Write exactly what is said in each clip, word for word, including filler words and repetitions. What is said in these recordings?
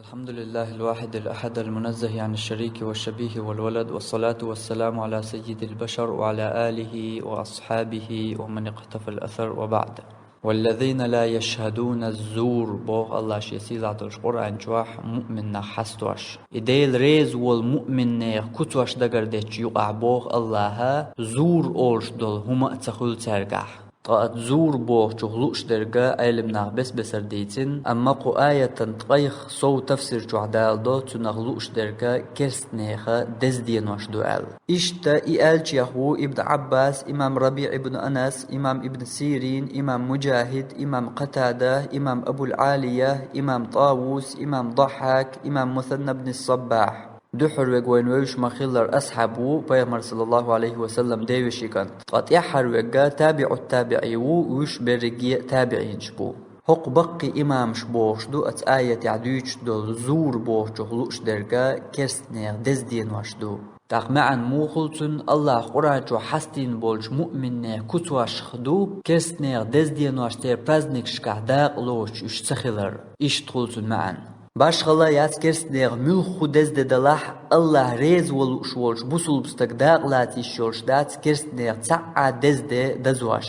الحمد لله الواحد الأحد المنزه عن الشريك والشبيه والولد، والصلاة والسلام على سيد البشر وعلى آله وأصحابه ومن اقتفى الأثر، وبعد. والذين لا يشهدون الزور, боху Аллаха шен сийлахь долчу Къуръан чохь, муъмин нах хьастош. И Дела реза волу муъминнех куцош дагардечу юкъахь, боху Аллаха, зур олуш долу хӀума а ца хуьлу цаьргахь. Ткъа оцу зур бохучух лууш дерг Ӏелам наха бес-бесара дийцина, амма кху аятан ткъайх сов тафсир чохь даладо, цунах лууш дерг керстанеха дезденош ду аьлла. Иштта и аьллачех ву Ибн Ӏаббас, имам РабиӀ ибн Анас, имам Ибн Сирин, имам Муджахид, имам Катада, имам Абул Алия, имам ТӀавус, имам Даххьак, имам Мусанна бн Саббахь. Дуьххьара верг вайна вевзаш ма-хиллара асхьаб ву, Пайхамар, саллаллаху Ӏалайхи ва саллам, девешин кӀант. Ткъа тӀаьххьара верг табиӀут-табиӀи ву, вуьш берриге а табиӀинаш бу. ХӀокху баккхий имамаш бохуш ду оцу аятехь дуьйцуш долу зур бохучух лууш дерг керстанех дезденош ду. ТӀаккха маьӀна муха хуьлу цуьнан? Аллаха Къуръан чохь хьастийна болчу муъминнех куцошах ду керстанех дезденош, церан праздникашкахь дакъа лоцуш уьш ца хилар. Иштта хуьлу цуьнан маьӀна. Башхалла яц керстанех муьлхха хӀу дезде далахь, Аллаха реза ван лууш волчу бусулба стаг дакъа лаца йиш йолуш дац керстанех цхьа а дезде дазош.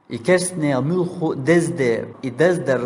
И керстанех муьлхха хӀу дезде, и даздар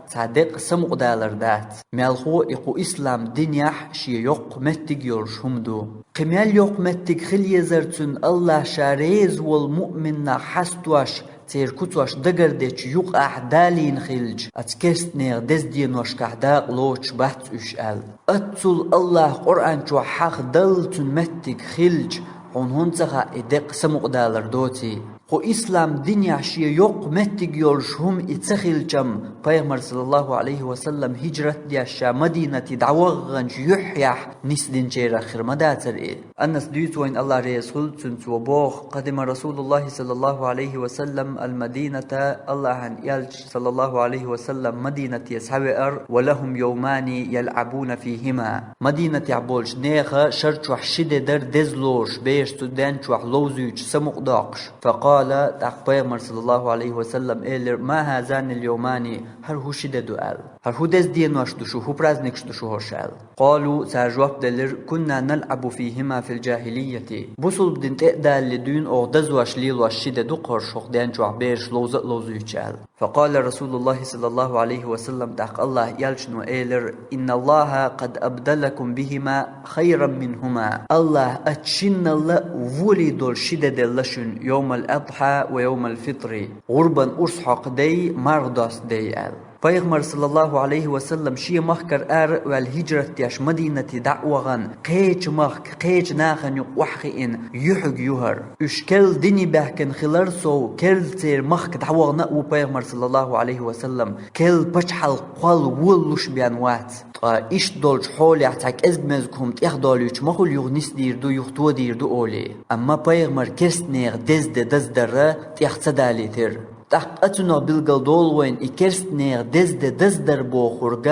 цхьа декъа самукъадалар дац. Мелхо и кху ислам динехь шен йоккха меттиг йолуш хӀума ду. Кхин мел йоккха меттиг хила езара цуьнан, Аллаха ша реза волу муъмин нах хьастош, церан куцош дагардечу юкъахь далийна хилча, оцу керстанех дезденошкахь дакъа лоцуш бац уьш аьлла. Оццул Аллаха Къуръан чохь хьахдал цуьнан меттиг хилча, хьуна хӀунда ца хаьа и декъа самукъадалар доций? Кху ислам динехь шен йоккха меттиг йолуш хӀума и ца хилчам, Пайхамар, саллаллаху Ӏалайхи ва саллам, хӀижрат деш ша Мадинате дӀаваханчу юьххьехь нисдинчарах хир ма дацара и. Анас дуьйцу вайна, Аллах реза хуьлда цуьнца, цо боху: «Къадима Расулуллахи саллаллаху Ӏалайхи ва саллам ал-Мадината», Аллахьан элча, саллаллаху Ӏалайхи ва саллам, Мадинате схьавеара, «ва лахум йовмани ялъабуна фихима». Мадинатехь болчу нехан шар чохь ши де дара деза лоруш, бераш цу ден чохь ловзуьйтуш, самукъадоккхуш. Факъала, тӀаккха Пайхамар, саллаллаху Ӏалайхи ва саллам, элира: «Ма хазанил йовмани, хӀара хӀу ши де ду?» аьлла. «ХӀара хӀу дезденош ду шу, хӀу праздникаш ду шу хӀорш?» аьлла. Къалу, цара жоп делира: «Кунна налъабу фихима фил джахилийяти». Бусулба дин тӀе а далале дуьйна оха дазош лелош ши де ду хӀорш, хӀокху ден чохь бераш ловза а ловзуьйтуш аьлла. Факъала Расулуллахи саллаллаху Ӏалайхи ва саллам, тӀаккха Аллаха элчано элира: «Инналлаха къад абдалакум бихима хайран минхума». Аллаха оцу шиннал а волий долу ши де делла шуна, йовмал адхьа ва йовмал фитри, гӀурбан урс хьокху дей, марха доста дей аьлла. Пайхамар, саллаллаху Ӏалайхи ва саллам, шен махкара ара а ваьлла, хӀижрат деш Мадинате дӀа а вахана, кхечу махка, кхечу нахана юкъа охьахиъна юьхьиг ю хӀара. Уьш керла дине баьхкина хилар сов, керла церан махка дӀавахана а ву Пайхамар, саллаллаху Ӏалайхи ва саллам, керла пачхьалкх кхолла волалуш бен вац. Ткъа иштта долчу хьолехь цхьа кӀезиг-мезиг хӀума тӀехдолуьйтуш ма хуьлу, юха нисдийр ду, юха тодийр ду олий. Амма Пайхамар керстанех дезде даздар тӀех ца далийтира. ТӀаккха цунах билгал долу вайна и керстанех дезде даздар бохург,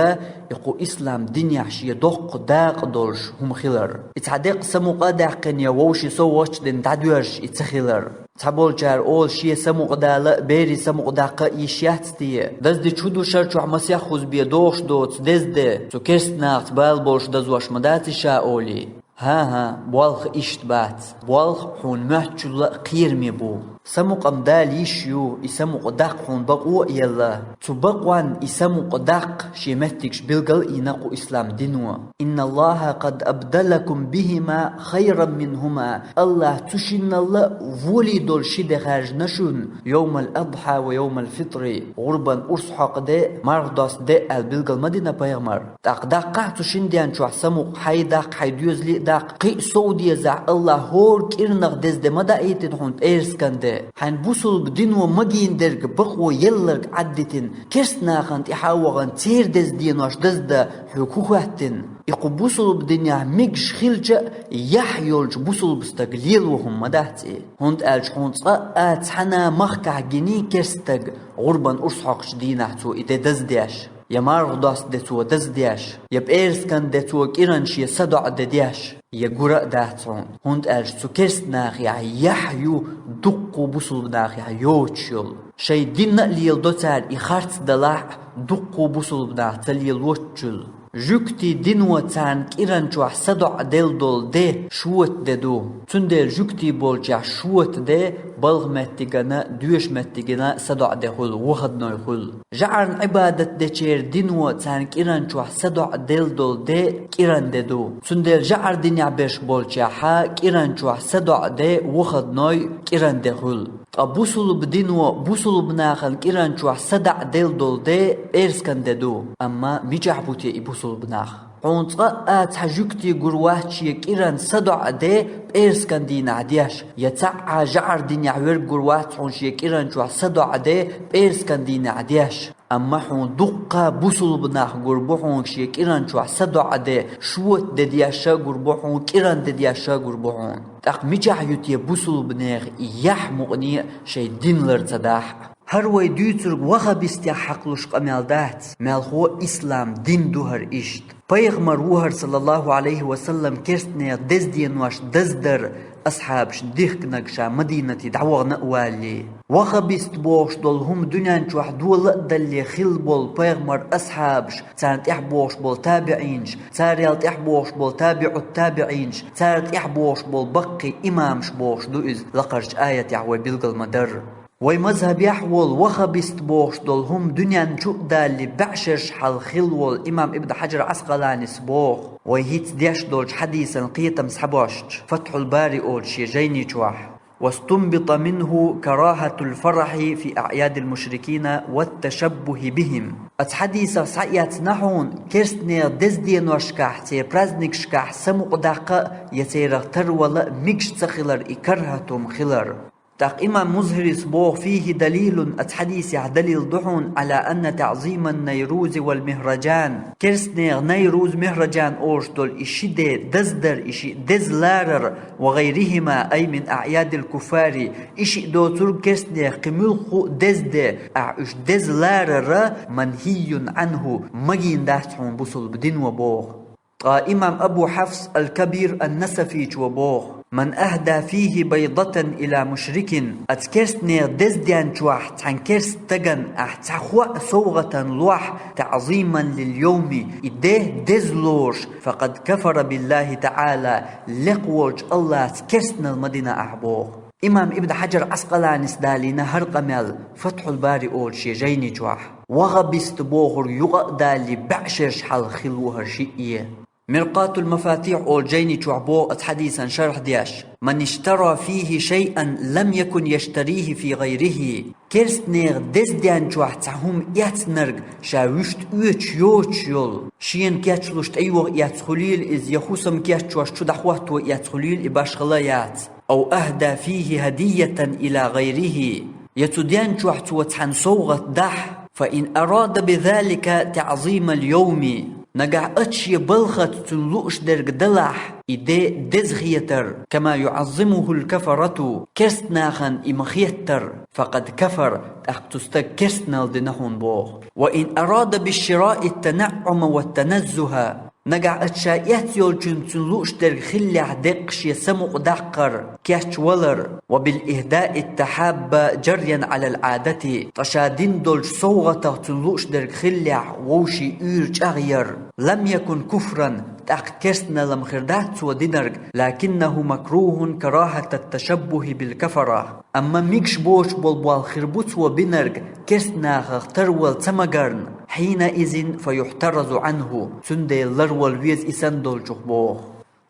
и кху ислам динехь шен доккха дакъа долуш хӀума хилар. И цхьа декъа самукъа а даьккхина, я вовшийн сов гӀоч дина дӀадоьрзуш и ца хилар. Цхьаболчара олу, шен самукъадала а, берийн самукъадаккха а йиш яц те? Даздича хӀу ду шар чохь масех хӀуза бен дохуш доцу дезде, цу керстанахца бала болуш дазош ма дац и ша олий? ХӀан-хӀа, болх иштта бац. Болх хьуна моьттучул а кхераме бу. Самукъа-м дала йиш ю, и самукъа даккха хьуна бакъо а елла. Цу бакъонна и самукъа даккха шен меттигаш билгал а йина кху ислам дино. «Инналлаха къад абдалакум бихима хайран минхума». Аллаха цу шиннал а волий долу ши де хаьржина шуна, йовмал адхьа ва йовмал фитри, гӀурбан урс хьокху де, марха доста де аьлла билгал ма дина Пайхамар. ТӀаккха даккхахьа цу шин ден чохь самукъа, хьайн даккха, хьайн доьзалийн даккха, кхин а сов дезахь, Аллаха хӀора кӀирнах дезде ма даийтина хьуна пӀераскан де. Хьайна бусулба дино магийна дерг бакъо елларг Ӏаддитина, керстанахана тӀаьхьа а вахана, церан дезденош даздан хьоьга хӀу хӀоьттина? И кху бусулба динехь мегаш хилча а, яхь йолчу бусулба стага лело хӀума ма дац и. ХӀунда аьлча хьуна цкъа а цхьана махкахь гиний керста стаг гӀурбан урс хьокхучу дийнахь цо и де даздеш, я марха доста де цо даздеш, я пӀераскан де цо кӀиранаш, я садоӀа де деш, я гура а дац хьуна, хӀунда аьлча цу керста нахехь яхь ю дуккху бусулба нахехь йоцуш йолу. Шайн дин а леладо цара и харц далахь а, дуккху бусулба наха ца лелоччул. Жуьгтий дино царна кӀиран чохь садоӀа делла долу де шота де ду. Цундела жуьгтий болчохь шота де балха меттигана, доьша меттигана садоӀа де хуьлу, выходной хуьлу. ЖаӀарна Ӏибадат дечеран дино царна кӀиран чохь садоӀа делла долу де кӀиран де ду. Цундела жаӀар динехь берш болчохьа кӀиран чохь садоӀа де, выходной, кӀиран де хуьлу. Ткъа бусулба дино бусулба нахана кӀиран чохь садаӀа делла долу де пӀераскан де ду. Амма мичахь бу те и бусулба нах? Хьуна цкъа а цхьа жуьгтий гур вац шен кӀиран садоӀа де пӀераскан дийнахь деш, я цхьа а жаӀар динехь верг гур вац хьуна шен кӀиран чохь садоӀа де пӀераскан дийнахь деш. Амма хьуна дуккха бусулба нах гур бу хьуна шен кӀиран чохь садоӀа де, шота де деш а гур бу хьуна, кӀиран де деш а гур бу хьуна. ТӀаккха мичахь ю те бусулба нехан и яхь мукъане а шайн дин лар ца дахь а? ХӀара вай дуьйцург ваххабистех хьакхалуш къамел дац, мелхо ислам дин ду хӀара иштта. Пайхамар ву хӀара, саллаллаху Ӏалайхи ва саллам, керстанех деза денош даздар, асхьабаш дихкинарг ша Мадинате дӀавахана а валале. Ваххабист бохуш долу хӀума дуьнен чохь дола а далале хилла болу пайхамар асхьабаш, царна тӀаьхьа бохуш болу табиӀинаш, царел тӀаьхьа бохуш болу табиӀут-табиӀинаш, цара тӀаьхьа бохуш болу баккхий имамаш бохуш ду иза лакхарчу аятехь вай билгал ма-дарра. Вай мазхабехь волу ваххабист бохуш долу хӀума дуьнен чу а далале бӀешераш хьалха хилла волу имам Ибн Хьаджар Ӏаскъаланис боху, вай хӀинца деш долчу хьадисан кхетам схьабошчу Фатхьул-Бари олучу шен жайни чохь: «واستنبط منه كراهة الفرح في أعياد المشركين والتشبه بهم». Оцу хьадисах схьаэцна хьуна, керстанех деза деношкахь, церан праздникашкахь самукъадаккха а, я церах тарвала а мегаш ца хилар и карахӀат хӀума хилар. ТӀаккха имам Музхирис боху: «فيه دليل», оцу хьадисехь далил ду хьуна, «على أن تعظيم النيروز والمهرجان». Керстанех Найруз, Михраджан олуш долу и ши де даздар, и шиъ деза ларар, «وغيرهما أي من أعياد الكفار», и шиъ доцург керстанех кхин муьлхха а деза де, ахь уьш деза ларар, «منهي عنه», магийна дац хьуна бусулба дино боху. Ткъа имам Абу Хьафс аль-Кабир ан-Насафичо боху: «من أهدى فيه بيضة إلى مشرك», оцу керстанех деза ден чохь цхьана керста стагана ахь цхьа хоьа совгӀатана лохь, «تعظيما لليوم», и де деза лоруш, «فقد كفر بالله تعالى», лекха волчу Аллаца керстанал ма дина ахь боху. Имам Ибн Хьаджар Ӏаскъаланис далийна хӀара къамел Фатхьул-Бари олучу шен жайни чохь. Ваххабист бохург юкъа а далале бӀешераш хьалха хилла ву хӀара шиъ. Миркъатул-Мафатихь олу жайни чохь боху оцу хьадисан шархь деш: «من اشترى فيه شيئا لم يكن يشتريه في غيره». Керстанех деза ден чохь цхьа хӀума эцнарг ша вуьшта оьцуш йоцуш йолу, шена кечлуш тӀейогӀу эцна хуьлийла иза, я хӀусам кечъеш чу дӀахӀотто эцна хуьлийла и, башхала яц. «أو أهدى فيه هدية إلى غيره». Я цу ден чохь цо цхьана совгӀат дахь, «فإن أراد بذلك تعظيم اليوم». Нагахь оцу шен балхаца цунна лууш дерг далахь, и де деза хетар, «كما يعظمه الكفرة», керста нахана и ма хеттара, «فقد كفر», тӀаккха цу стага керстанал дина хьуна боху. «وإن أراد بالشراء التنعم والتنزه». Нагахь оцу ша эцна йолчуьнца цунна лууш дерг хиллехь деккъа шен самукъадаккхар, кечвалар, «وبالإهداء التحاب جريا على العادة», ткъа ша дина долчу совгӀатах цунна лууш дерг хиллехь вовшийн уьйр чӀагӀъяр, «لم يكن كفرا», тӀаккха керстанал-м хир дац цо динарг, «لكنه مكروه كراهة التشبه بالكفرة». Амма мегаш боцуш болу болх хир бу цо бинарг, керста нахах тарвала ца магарна, «حينئذ فيحترز عنه», цундела ларвала веза и санна долчух боху.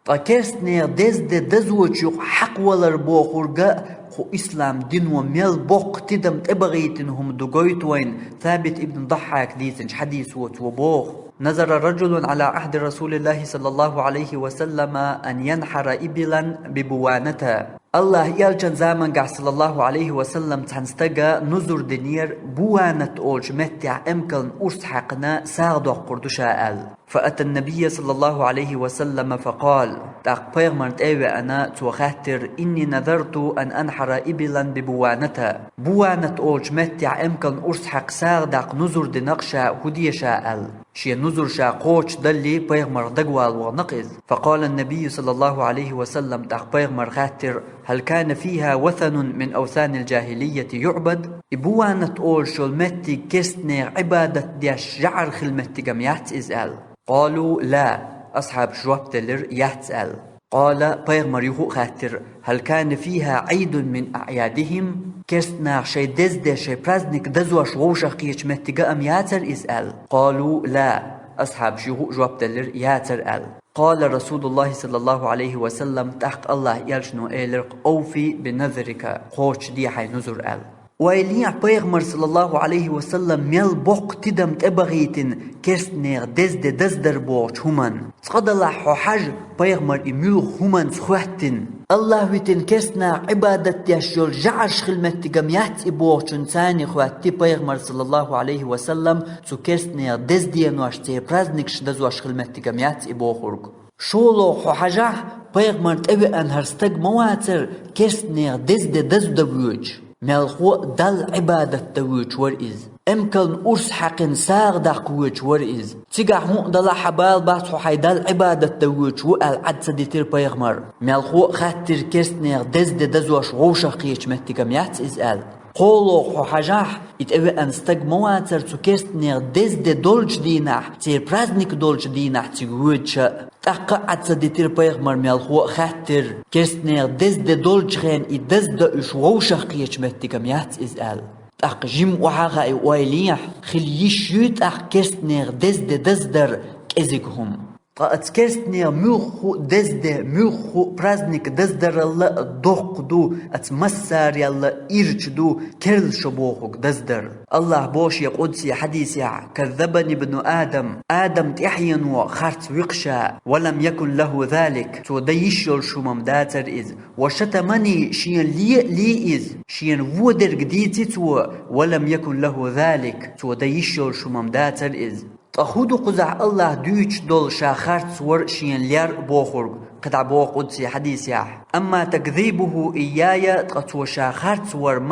Ткъа керстанех деза де дазочу юкъа хьакхавалар бохург а кху ислам дино мел боккха тидам тӀебахийтина хӀума ду гойту вайна Сабит ибн Даххьака дийцинчу хьадисо, цо боху: «نذر رجل على عهد رسول الله صلى الله عليه وسلم أن ينحر إبلا ببوانة». Аллахьан элчан замангахь, саллаллаху Ӏалайхи ва саллам, цхьана стага нузур динера Буванат олучу меттехь эмкална урс хьаькхна сагӀа доккхур ду ша аьлла. «فأتى النبي صلى الله عليه وسلم فقال». ТӀаккха пайхамарна тӀе а веана, цо хаьттира: «إني نذرت أن أنحر إبلا ببوانة». Буванат олучу меттехь эмкална урс хьаькхна сагӀа даккха нузур дина-кх ша, хӀун де ша аьлла. Шен нузур ша кхочушдалле, пайхамарх дагавала вахана-кх иза. «فقال النبي صلى الله عليه وسلم», тӀаккха пайхамара хаьттира: «هل كان فيها وثن من أوثان الجاهلية يعبد؟» И Буванат олуш йолу меттиг керстанех Ӏибадат деш жаӀар хила меттиг-м яц иза аьлла. قالوا: لا. Асхьабаша жоп делира: яц, аьлла. قال, пайхамара юха а хаьттира: هل كان فيها عيد من أعيادهم؟ Керста наха шайн деза де, шайн праздник дазош вовшах кхетача меттига-м яцара иза, аьлла. قالوا: لا. Асхьабаша юха а жоп делира: яцара, аьлла. قال رسول الله صلى الله عليه وسلم, тӀаккха АллахӀа Элчано элира-кх: أوف بنذرك, кхочушде хьайн нузур, аьлла. Ойла е, пайхамара, саллаллахӀу Ӏалайхи ва саллам, мел боккха тидам тӀебахийтина керста нехан деза де даздар бохучу хӀуманна. Цкъа-делахь хьо хьажа, пайхамара и муьлха хӀуманца хоьттина. АллахӀ витина керста наха Ӏибадат деш йолу жӀараш хила меттиг-м яц и бохучун царна хоьтту пайхамара, саллаллахӀу Ӏалайхи ва саллам, цу керста нехан деза денош, церан праздникаш дазош хила меттиг-м яц и бохург. ШолгӀа хьо хьажахь, пайхамар тӀевеана хӀара стаг ма вацара, керста нехан деза де даздан воьдуш. Мелхо а Далла Ӏибадат дан воьдуш вара иза. Эмкална урс хьаькхна сагӀа даккха воьдуш вара иза. Цигахь хӀун а далахь, хьан бала бац, хьо хьайн Далла Ӏибадат дан воьдуш ву аьлла, Ӏад ца дитира пайхамара. Мелхо а хаьттира керста нехан деза де дазош вовшах кхетачу меттиг-м яц иза аьлла. КхоалгӀа хьо хьажахь, и тӀевеана стаг ма вацара цу керста нехан деза де долчу дийнахь, церан праздник долчу дийнахь цига воьдуш а. ТӀаккха а Ӏад ца дитира пайхамара, мелхо а хаьттира, керста нехан деза де долчу хенахь и даздан уьш вовшах кхетачу меттиг-м яц иза аьлла. ТӀаккха жимма охьа а хаьий, ойла ехь, хила йиш юй тӀаккха керста нехан деза де даздар кӀезиг хӀума. Ткъа оцу керста нехан муьлхха а деза де, муьлхха а праздник даздарал а доккха ду, оцу массарел а ирча ду керла шо бохург даздар. АллахӀа боху шен къудсий хьадисехь: كذبني ابن آدم, Адам тӀаьхьено харц вуьгу ша, ولم يكن له ذلك, цо дан йиш йолуш хӀума-м дацара иза, وشتمني, шена ле а лий иза, шена вон дерг дийци цо, ولم يكن له ذلك, цо дан йиш йолуш хӀума-м дацара иза. Ткъа хӀун ду кхузахь АллахӀа дуьйцуш долу ша харц вар а, шена лер а бохург? КхидӀа боху къудсий хьадисехь: أما تكذيبه إياي, ткъа цо ша харц вар-м,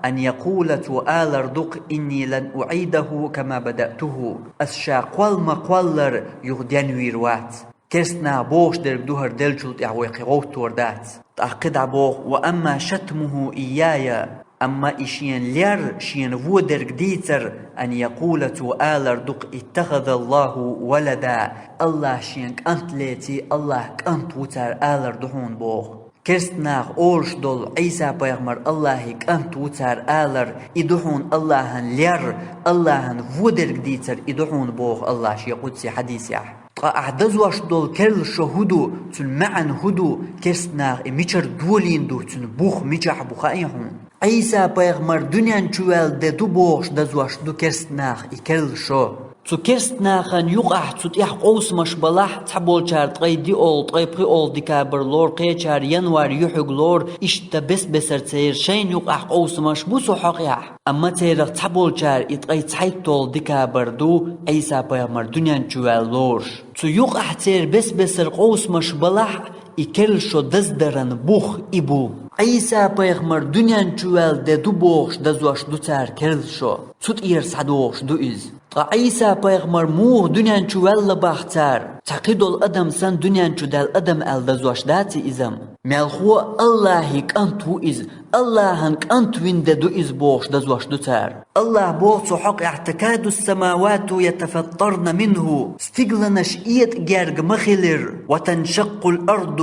أن يقول, цо алар ду-кх: إني لن أعيده كما بدأته, ас ша кхолла ма-кхоллара юха денвийр вац. Керста наха бохуш дерг ду хӀара, деллачул тӀаьхьа вай кхин гӀовттор дац. ТӀаккха кхидӀа боху: وأما شتمه إياي, амма и шена лер, шена вон дерг дийцар, أن يقول, цо алар ду-кх: اتخذ الله ولدا, АллахӀа шена кӀант леций, АллахӀан кӀант ву цара алар ду хьуна боху. Керста наха олуш долу Ӏийса-пайхамар АллахӀан кӀант ву цара алар, и ду хьуна АллахӀан лер, АллахӀан вон дерг дийцар, и ду хьуна боху АллахӀа шен къудсий хьадисехь. Ткъа ахь дазош долу керла шо хӀун ду, цуьнан маьӀна хӀун ду, керста наха и мичара долийна ду, цуьнан бух мичахь бу хаьий хьуна? Ӏийса-пайхамар дуьнен чу ваьлла де ду бохуш дазош ду керста наха и керла шо. Цу керста нахана юкъахь цу тӀехь къовсамаш балахь, цхьаболчара ткъе диъолгӀа, ткъе пхиъолгӀа декабрь лору, кхечара январь юьхьиг лору, иштта бес-бесара церан шайна юкъахь къовсамаш бу цу хьокъехь. Амма церах цхьаболчара и ткъе цхьайттолгӀа декабрь ду Ӏийса-пайхамар дуьнен чу ваьлла лоруш. Цу юкъахь церан бес-бесара къовсамаш балахь а, и керла шо даздаран бух и бу. Ӏийса-пайхамар дуьнен чу ваьлла де ду бохуш дазош ду цара керла шо. Цу тӀера схьадогӀуш ду иза. Ткъа Ӏийса-пайхамар муха дуьнен чу ваьлла боху цара? Цхьа кхидолу адам санна дуьнен чу даьлла адам аьлла дазош даций иза-м? Мелхо а АллахӀан кӀант ву иза, АллахӀан кӀант вина де ду иза бохуш дазош ду цара. АллахӀа боху цу хьокъехь: تكاد السماوات يتفطرن منه, стигланаш этӀа герга ма хилира, وتنشق الأرض,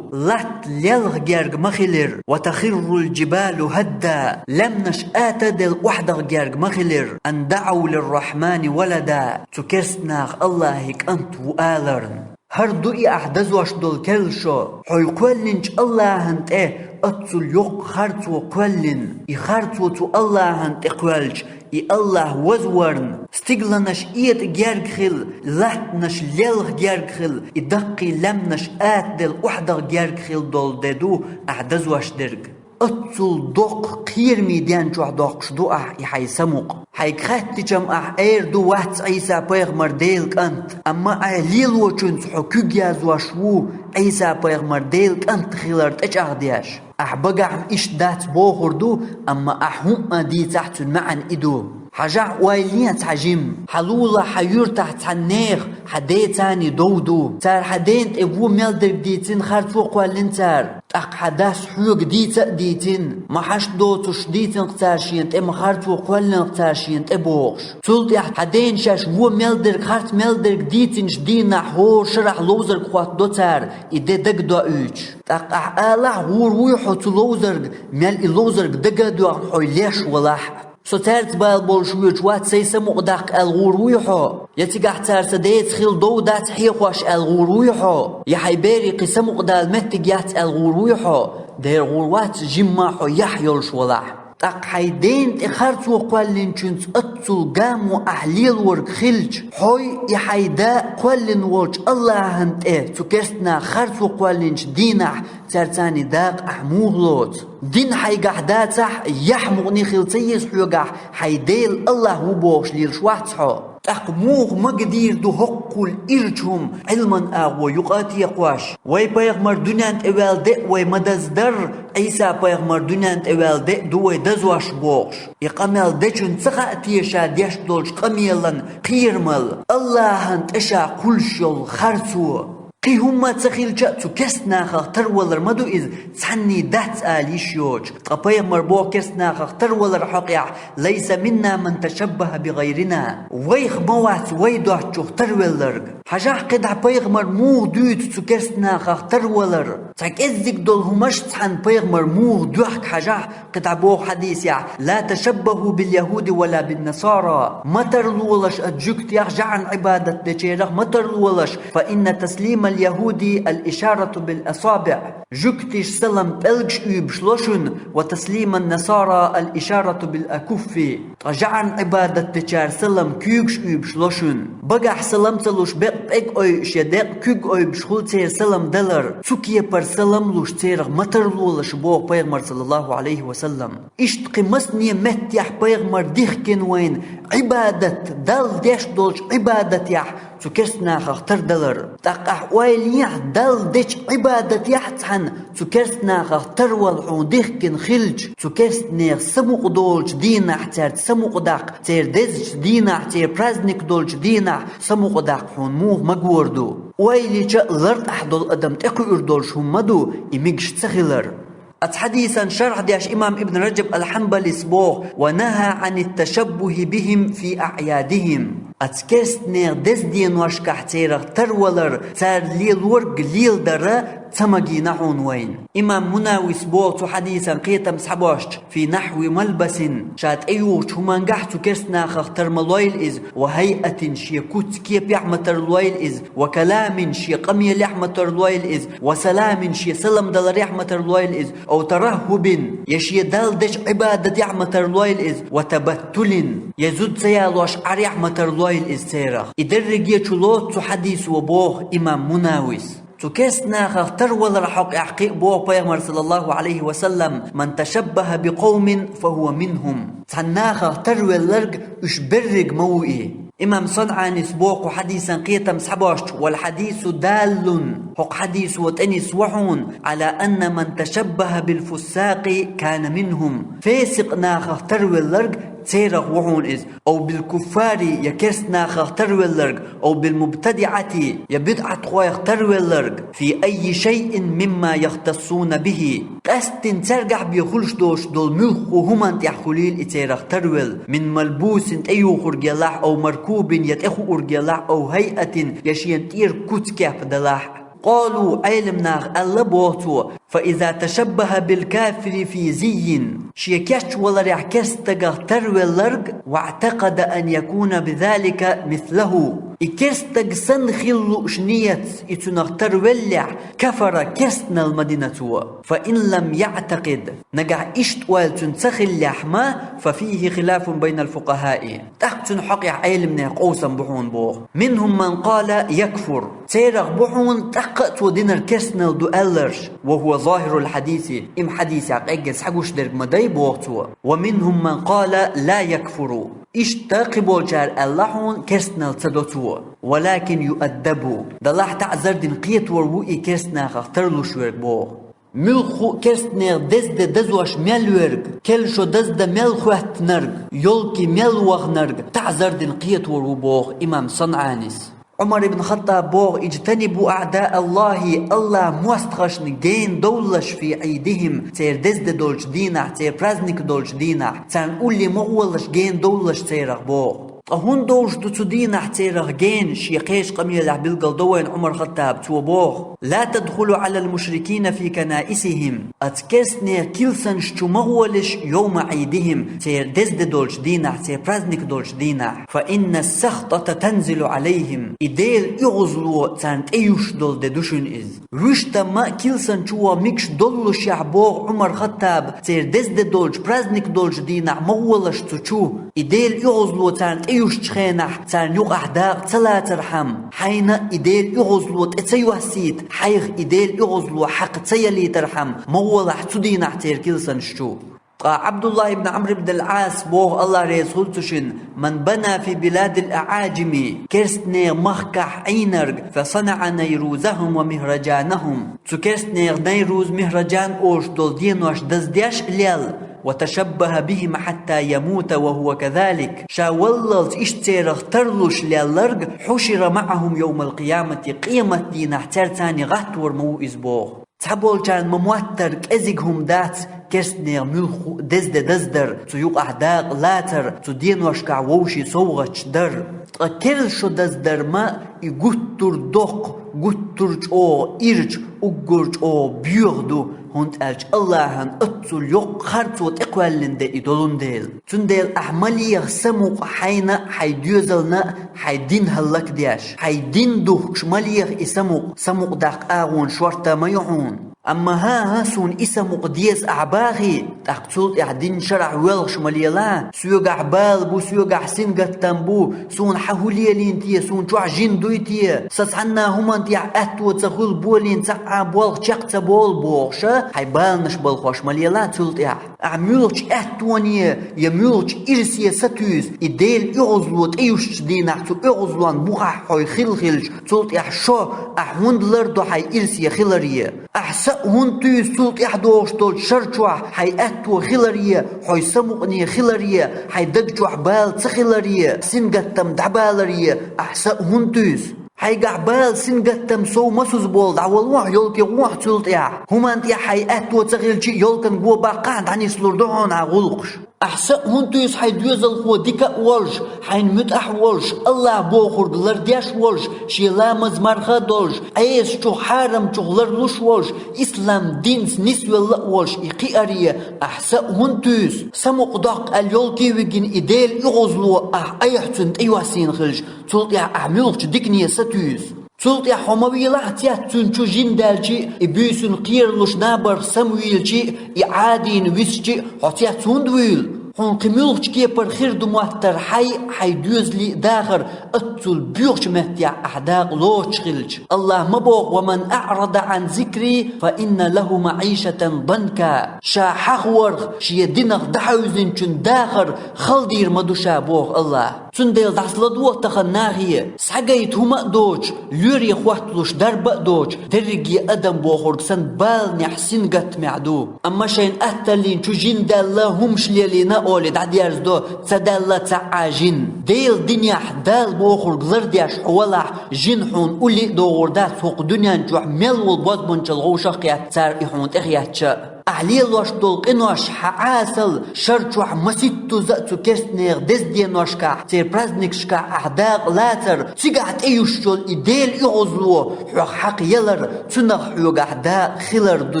латта лелха герга ма хилира, وتخر الجبال هدا, лаьмнаш ата а делла охьадахка герга ма хилира, أن دعوا للرحمن ولدا, цу керста наха АллахӀан кӀант ву аларна. ХӀара ду и ахь дазош долу керла шо, хьо кхоьллинчу АллахӀан тӀе оццул йоккха харцо кхоьллина. И харцо цу АллахӀан тӀе кхоьллича, и АллахӀ вазварна, стигланаш этӀа герга хила, латтанаш лелха герга хила, и даккхий лаьмнаш атаделла охьадахка герга хила долу де ду ахь дазош дерг. Оццул доккха кхераме ден чохь доккхуш ду ахь и хьайн самукъа. Хьайга хаьттича-м ахь эр ду: вац Ӏийса-пайхамар Делан кӀант. Амма ахь лелочуьнца хьо куьг язъеш ву, Ӏийса-пайхамар Делан кӀант хилар тӀечӀагӀдеш. Ахь багахь-м иштта дац бохур ду, амма ахь хӀуъа а дийцахь, цуьнан маьӀна и ду. Хьажахь, ойла е цхьа жимма. Хьан лулахь, хьан юьртахь цхьана нехан, хьан ден царний дов ду. Цара хьан ден тӀе вон мел дерг дийцина, харцо кхоьллина цара. ТӀаккха хьан дас хьоьга дийца а дийцина, ма хьашт доцуш дийцинарг цара шена тӀе, ма харцо кхоьллинарг цара шена тӀе бохуш. Цул тӀаьхьа хьан дена шаьш вон мел дерг, харц мел дерг дийцинчу дийнахь хӀора шарахь ловзарг хӀоттадо цара, и де дага доуьйтуш. ТӀаккха ахь алахь, гӀур вуй хьо цу ловзарга, мел и ловзарг дага а доьгӀна хьо леш валахь а. Со цаьрца бала болуш воьдуш вац, сайн самукъадаккха аьлла гӀур вуй хьо? Я цигахь цара сан деца хилла дов дац хьехош аьлла гӀур вуй хьо? Я хьайн берийн кхин самукъадала меттиг яц аьлла гӀур вуй хьо? Дера гӀур вац, жимма хьо яхь йолуш валахь. ТӀаккха хьайн дена тӀе харцо кхоьллинчуьнца оццул гамо ахь лелорг хилча, хьой и хьайн да а кхоьллина волчу АллахӀан тӀе цу керстанаха харцо кхоьллинчу дийнахь цаьрца цхьаьний дакъа ахь муха лоцу? Дин хьайгахь дацахь, яхь мукъане хила ца еза хьоьгахь, хьайн Дела АллахӀ ву бохуш лелаш вац хьо. ТӀаккха муха магадийр ду хӀоккхул ирча хӀума Ӏилман агӀо юкъа а текхош? Вай пайхамар дуьнен тӀе ваьлла де а вай ма даздар, Ӏийса-пайхамар дуьнен тӀе ваьлла де а ду вай дазош бохуш. И къамел дечунна ца хаьа те ша деш долчу къамелан кхерамалла, АллахӀан тӀе ша кхуллуш йолу харцо? Кхин хӀумма а ца хилча а, цу керстанахах тарвалар ма ду иза, цхьанний дац ала йиш йоцуш. Ткъа пайхамар боху керстанахах тарвалар хьокъехь: «Лайса минна ман ташаббаха би гӀайрина». Вайх ма вац вай доцчух тарвелларг. Хьажахь кхидӀа пайхамар муха дуьйцу цу керстанахах тарвалар. Цхьа кӀеззиг долу хӀумаш цхьаьна пайхамар муха доьхку хьажахь, кхидӀа боху хьадисехь: «Ла ташаббаху бил яхуди ва ла бин насара». Ма тарлолаш оцу жуьгтех, жаӀан Ӏибадат дечарах ма тарлолаш, «фа инна таслимал яхуди ал ишарату бил асабиӀ». Жуьгташа салам пӀелгаш уьйбуш ло шуна, «ва таслиман насара ал ишарату бил акуффи». Ткъа жаӀан Ӏибадат дечара салам куьйгаш уьйбуш ло шуна. Багахь салам ца луш, бекъ пӀелг ойуш я декъ куьг ойуш хуьлу церан салам далар. Цу кепара салам луш церах ма тарлолаш, боху пайхамар, саллаллаху Ӏалайхи ва саллам. Иштта кхин масане меттехь пайхамар дихкина вайна Ӏибадат, Далла деш долчу Ӏибадатехь цу керстанахах тардалар. ТӀаккха ахь ойла ехьа, Далла дечу Ӏибадатехь цхьаьна цу керстанахах тарвала хьуна дихкина хилча, цу керстанех самукъа долчу дийнахь цаьрца самукъа даккха, церан дезачу дийнахь, церан праздник долчу дийнахь самукъа даккха хьуна муха магор ду? Ойла йича а лартӀахь долу адам тӀекхуьур долуш хӀума ма ду, и мегаш ца хилар. Оцу хьадисан шархь деш имам Ибн Раджаб ал-Хьанбалис боху: «Ва наха Ӏанит ташаббухи бихим фи аӀядихим». Оцу керстанех деза деношкахь церах тарвалар, цара лелорг леладара ца магийна хьуна вайна. Имам Мунавис боху цу хьадисан кхетам схьабошчу: «Фи нахьви малбасин», ша тӀеюхучу хӀумангахь цу керстанахах тар ма лойла иза, «ва хӀайъатин», шен куц-кепехь ма тарлойла иза, «ва каламин», шен къамелехь ма тарлойла иза, «ва саламин», шен салам даларехь ма тарлойла иза, «ав тараххубин», я шен Далла дечу Ӏибадатехь ма тарлойла иза, «ва табаттулин», я зуда ца ялош Ӏарехь ма тарлойла иза церах. И дерриге чу лоцу цу хьадисо, боху имам Мунавис. Цу керстанахах тарвалар хьокъехь кхин а боху пайхамар, саллаллаху Ӏалайхи ва саллам: «Ман ташаббаха би къовмин, фа хӀува минхум». Цхьана нахах тарвелларг уьш берриг ма ву и. Имам СанӀанис боху хьадисан кхетам схьабошчу: «Вал хьадису даллун», хӀокху хьадисо тӀе нисво хьуна, «Ӏала анна ман ташаббаха бил фуссакъи кана минхум». Фесикъ нахах тарвелларг церах ву хьуна иза, «ав бил куффари», я керстанахах тарвелларг, «ав бил мубтадиӀати», я бидӀатхойх тарвелларг, «фи аййи шайъин мимма яхтассуна бихи». Къаьсттина цаьргахь бен хуьлуш доцуш долу муьлхха хӀуманна тӀехь хуьлийла и церах тарвелла, «мин малбусин», тӀеюхург елахь, «ав маркубин», я тӀехуург елахь, «ав хӀайъатин», я шена тӀера куц-кеп далахь. Къалу, Ӏелам наха аьлла, боху цо: «Фа иза ташаббаха бил кафири фи зиййин». Шен кечваларехь керстагах тарвелларг, «ваӀтакъада ан якуна бизалика мислаху». И керстаг санна хила лууш ниятца и цунах тарвеллехь, «кафара», керстанал ма дина цо. «Фа ин лам яӀтакъид». Нагахь иштта ойла цуьнан ца хиллехь ма, «фа фихи хилафун байнал фукъахаи». ТӀаккха цуьнан хьокъехь Ӏелимнех къовсам бу хьуна, боху. «Минхум ман къала якфур». Церах бу хьуна тӀаккха а цо динарг керстанал ду аьлларш, «ва хӀува загьирул хьадиси», и-м хьадисехь къеггина схьагуш дерг ма дай, боху цо. «Ва минхум ман къала ла якфуру». Иштта кхиболчара аьлла хьуна керстанал ца до цо, «валакин юаддабу». Далахь таӀзар дина кхетор ву и керстанахах тарлуш верг, боху. Муьлхха а керстанех деза де дазош мел верг, кел шо даздан мел хоьттинарг, ёлки мел ваханарг таӀзар дина кхетор ву, боху имам СанӀанис. Ӏумар ибн Хаттаб боху: «Иджтанибу аъда Аллахи, Аллахь мостагӀашна гена довлалаш фи Ӏийдихим, церан деза де долчу дийнахь, церан праздник долчу дийнахь, царна улле ма гӀолаш, гена довлалаш церах», – боху. Ткъа хӀунда довлуш ду цу дийнахь церах гена, шен кхечу къамелехь билгал до вайна Ӏумар Хаттаб, цо боху: «Ла тадхулу Ӏалал мушрикина фи канаисихим, оцу керстанех килсанаш чу ма гӀолаш йовма Ӏийдихим, церан деза де долчу дийнахь, церан праздник долчу дийнахь. Фа инна сахтата танзилу Ӏалайхим, и Делан оьгӀазло царна тӀеюьсуш долу де ду шуна иза». Вуьштамма килсан чу ван мегаш доллушехь, боху Ӏумар Хаттаба, церан деза де долчу, праздник долчу дийнахь ма гӀолаш цу чу, и Делан оьгӀазло царна тӀеюьсучу хенахь, царна юкъахь дакъа ца лацархьама, хьайна и Делан оьгӀазло тӀе ца йоссийта, хьайх и Делан оьгӀазло хьакха ца ялийтархьама, ма гӀолахь цу дийнахь церан килсанаш чу. Ткъа Ӏабдуллахь ибн Ӏамр ибн ал-Ӏас боху, Аллахь реза хуьлда цу шинна: «Ман бана фи биладил аӀаджими, керстанех махкахь Ӏийнарг, фа санаӀа найрузахум ва михраджанахум, цу керстанех Найруз, Михраджан олуш долу денош даздеш а лелла, ва ташаббаха бихим хьатта ямута ва хӀува казалик, ша валлалц иштта церах тарлуш лелларг, хьушира маӀахум йовмал къиямати, къемат дийнахь цаьрца цхьаьна гӀаттор ма ву иза», – боху. Цхьаболчарна ма-моттара кӀезиг хӀума дац керстанех муьлхха а деза де даздар, цу юкъахь дакъа лацар, цу деношкахь вовшийн совгӀаташ дар. Ткъа керла шо даздар ма и гуттар а доккха, гуттар а чӀогӀа ирча, уггар а чӀогӀа боьха ду, хӀунда аьлча Аллахьан оццул йоккха харцо тӀекхоьллина де и долун дела. Цундела ахь ма леха самукъа хьайна а, хьайн доьзална а, хьайн дин хӀаллакдеш. Хьайн дин духкуш ма леха и самукъа, самукъа даккха агӀон шорта ма ю хьуна. Амма хӀан-хӀа, суна и самукъа деза ахь бахий, тӀаккха цул тӀаьхьа динан шарахь воьлхуш ма лела, соьгахь бала бу, соьгахь сингаттам бу, суна хьан хӀун лелийна те, суна чохь жин дуй те, сан цхьанна хӀуманна тӀехь аьтто ца хуьлу, болийна цхьа а болх чекх ца болу бохуша, хьайн баланаш балхош ма лела цул тӀаьхьа. Ахь муьлхачу аьттоне я муьлхачу ирсе сатуьйсу, и Делан оьгӀазло тӀеюьсучу дийнахь цу оьгӀазлонна бухахь хьо хилла хилча, цул тӀаьхьа шо, ахь хӀунда лардо хьайн ирсе хиларе? Ахь са а хӀунда туьйсу цул тӀаьхьа догӀуш долчу шар чохь хьайн аьтто хиларе, хьо самукъане хиларе, хьайн даг чохь бала ца хиларе, сингаттам дӀабаларе, ахь са а хӀунда туьйсу? Хьайгахь бала, сингаттам, сов, масуза болу дӀавалахь, йолке гӀохь цул тӀаьхьа. ХӀуманна тӀехь хьайн аьтто ца хилча а, йолкан го баккхахь, дӀанислур ду хьуна хьан гӀуллакхаш. Ахь са а хӀунда туьйсу хьайн доьзалхо дика а волуш, хьайна муьтӀахь а волуш, Аллахь бохург лардеш а волуш, шен ламаз, марха а долуш, Ӏесачух, хьарамчух ларлуш а волуш, ислам динца нисвелла а волуш и кхиаре, ахь са а хӀунда туьйсу? Самукъа доккху аьлла йолке вигина и Делан оьгӀазло ахь айхьа цунна тӀейоссийна хилча, цул тӀаьхьа ахь муьлхачу дикане сатуьйсу? Цул тӀаьхьа хьо ма вийлахь цец цуьнан чу жин даьлча а, и буьйсанна кхералуш набарх самавийлча а, и Ӏадийна висча а хьо цец хӀунда вуьйлу? Хьуна кхин муьлхачу кепара хир ду моттара хьайн а, хьайн доьзалийн а дахар оццул боьхачу меттехь ахь дакъа лоцуш хилча. Аллахь ма боху: «Ва ман аърада Ӏан зикри, фа инна лаху маӀишатан данка». Ша хьахаварх, шен динах дӀахьаьвзинчун дахар хала дийр ма ду ша, боху Аллахь. Цундела дӀасаладогӀа тахана нахе, схьагайта хӀума а доцуш, лоьре хӀотталуш дарба а доцуш, дерриге адам бохург санна баланехь, сингаттамехь ду. Амма шайна атталлин чу жин даьлла, хӀумаш лелийна олий дӀадерзадо, ца даьлла цхьа а жин. Делан динехь Дала бохург лардеш хьо валахь, жин хьуна улле а догӀур дац, хӀокху дуьнен чохь мел волу бозбунчалла вовшах а кхетта, цара и хьуна тӀехеттача а. Ахь лелош долу къинош, хьан Ӏесалла, шар чохь маситтаза а цу керстанех деза деношкахь, церан праздникашкахь ахь дакъа лацар, цигахь тӀеюьсуш йолу и Делан оьгӀазло хьох хьакха ялар, цунах хьоьгахь дакъа хилар ду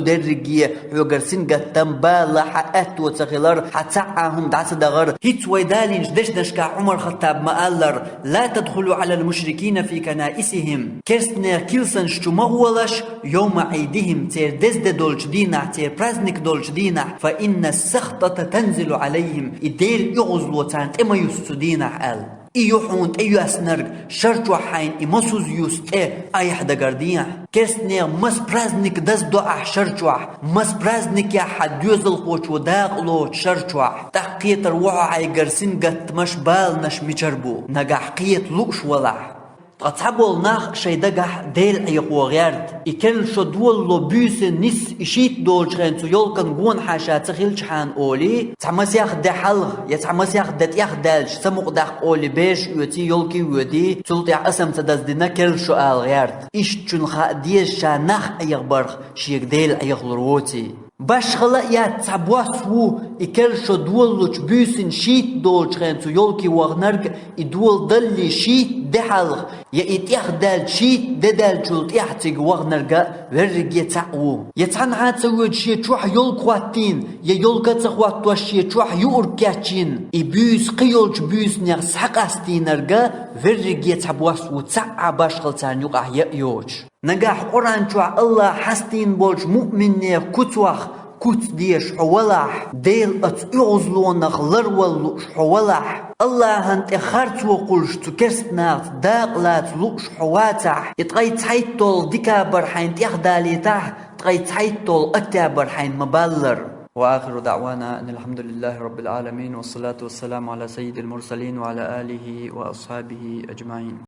дерриге, хьоьгара сингаттам, бала, хьан аьтто ца хилар, хьан цхьа а хӀума дӀа ца дахар. ХӀинца вай далийначу дешнашкахь Ӏумар-Хаттаба ма-аллара: «Ла тадхулу Ӏалал мушрикина фи канаисихим». Керстанех килсанаш чу ма гӀолаш, «Йовма Ӏийдихим», церан деза де долчу дийнахь, церан праздник долчу дийнахь, «фа инна сахтата танзилу Ӏалайхим», и Делан оьгӀазло царна тӀе ма юссу цу дийнахь аьлла. И ю хьуна тӀейоьссинарг, шар чохь хьайна и масуза юссу тӀе айхьа дагарде ахь. Керстанех маса праздник даздо ахь шар чохь, маса праздникехь хьан доьзалхочо дакъа лоцу шар чохь. ТӀаккха кхетар ву хьо хьайгара сингаттамаш, баланаш мичара бу, нагахь кхета лууш валахь. Ткъа цхьаболу нах шайн дагахь Дела Ӏехо гӀерта, и керла шо долало буьйсанна нисса и шийтта долчу хенахь цу ёлкан гонахьа ша ца хилчахьана олий, цхьа масех де хьалха я цхьа масех де тӀех даьлча ца мукъадаккха олий беш оьций, ёлкий воьдий, цул тӀаьхьа асам ца даздина керла шо ала гӀерта. Ишттачунна хаа деза ша нах Ӏехабарх шега Дела Ӏехалур воций. Башхала а яц, цхьа бос ву и керла шо долалучу буьйсанна шийтта долчу хенахь цу ёлкий ваханарг, и дола даллий шийтта де хьалха я и тӀех даьлча шийтта де даьллачул тӀаьхьа цига ваханарг а верриге цхьаъ ву. Я цхьанхьа а ца воьдуш шен чохь ёлка хӀоттийна, я ёлка а ца хӀоттош шен чохь юург кечйина, и буьйса кхин йолчу буьйсанех схьакъастийнарг а верриге цхьа бос ву, цхьа а башхала царна юкъахь яа йоцуш. Нагахь Къуръан чохь АллахӀа хьастийна болчу муъминех куцех куц дезаш хьо валахь, Дела оцу оьгӀазлонах ларвала лууш хьо валахь, АллахӀан тӀе харцо кхуллуш цу керста нахаца дакъа лаца лууш хьо вацахь, и ткъе цхьайтталгӀа декабрь хьайна тӀехдалийтахь, ткъе цхьайтталгӀа октябрь хьайна ма баллара. وآخر دعوانا أن الحمد لله رب العالمين، والصلاة والسلام على سيد المرسلين وعلى آله وأصحابه أجمعين.